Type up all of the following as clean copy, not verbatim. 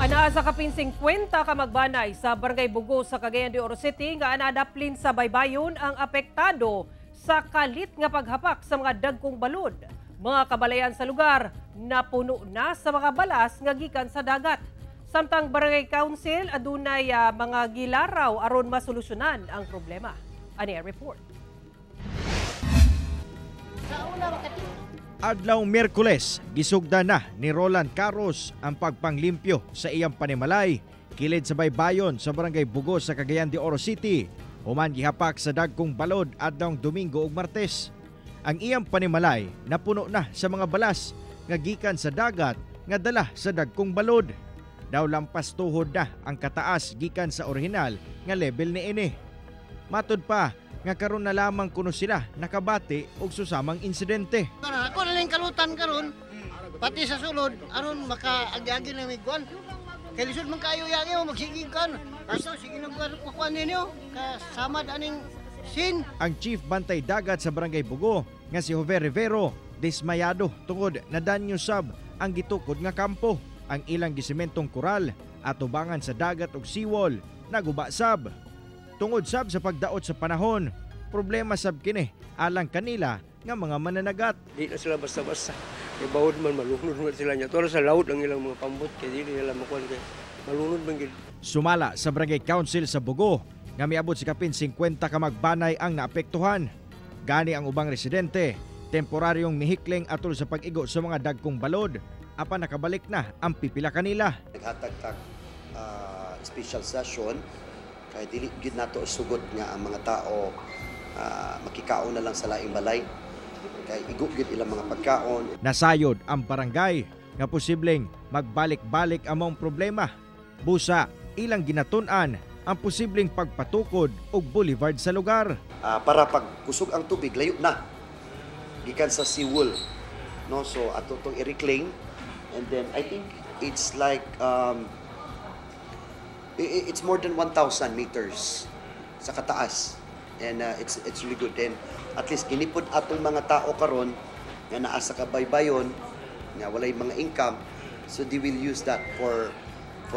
Anaa sa kapin 50 ka magbanay sa Barangay Bugo sa Cagayan de Oro City nga anadaplin sa baybayon ang apektado sa kalit nga paghapak sa mga dagkong balod. Mga kabalayan sa lugar napuno na sa mga balas nga gikan sa dagat. Samtang Barangay Council adunay mga gilaraw aron masolusyonan ang problema. Ani ang report. Adlaw Miyerkules, gisugda na ni Roland Carros ang pagpanglimpyo sa iyang panimalay kilid sa baybayon sa Barangay Bugo sa Cagayan de Oro City. Human gihapak sa dagkong balod adlaw Domingo ug Martes. Ang iyang panimalay napuno na sa mga balas nga gikan sa dagat nga dala sa dagkong balod. Daw lampas tuhod na ang kataas gikan sa orihinal nga level niini. Matud pa nga karon na lamang kuno sila nakabati og susamang insidente. Ako na lang kalutan karon, pati sa sulod, aron makaagi-agi na may kuwan. Kay lisod man kayo yagi mo magsigig kan. Kaso sige nang kuwan kuwan ninyo, kasama aning sin. Ang Chief Bantay Dagat sa Barangay Bugo nga si Jose Rivero dismayado tungod na danyo sab ang gitukod nga kampo. Ang ilang gisimentong koral atubangan sa dagat ug seawall naguba sab. Tungod sab sa pagdaot sa panahon, problema sab kini alang kanila nga mga mananagat. Di na sila basta-basta. Kay bawod man, malunod man sila niya. Tuwa sa laut ang ilang mga pambot kay dili nila makuan kay malunod man gid. Sumala sa Barangay Council sa Bugo nga miabot sa kapin 50 ka magbanay ang naapektuhan. Gani ang ubang residente, temporaryong mihikling atol sa pag-igo sa mga dagkong balod apan nakabalik na ang pipila kanila. Naghatag tag special session kay dili gid nato sugot nga ang mga tao makikaon na lang sa laing balay kay igo gid ilang mga pagkaon. Nasayod ang barangay nga posibleng magbalik-balik ang maong problema. Busa ilang ginatun-an ang posibleng pagpatukod og boulevard sa lugar. Para pag kusog ang tubig, layo na gikan sa seawall, no? So ato tong i-reclaim and then I think it's like it's more than 1,000 meters sa kataas and it's really good. Then at least kini pod atong mga tao karon nga naa sa kabaybayon nga walay mga income, so they will use that for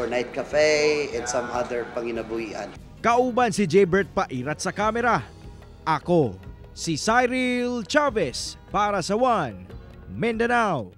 night cafe and some other panginabuhian. Kauban si Jbert Pairat sa kamera. Ako, si Cyril Chavez para sa One Mindanao.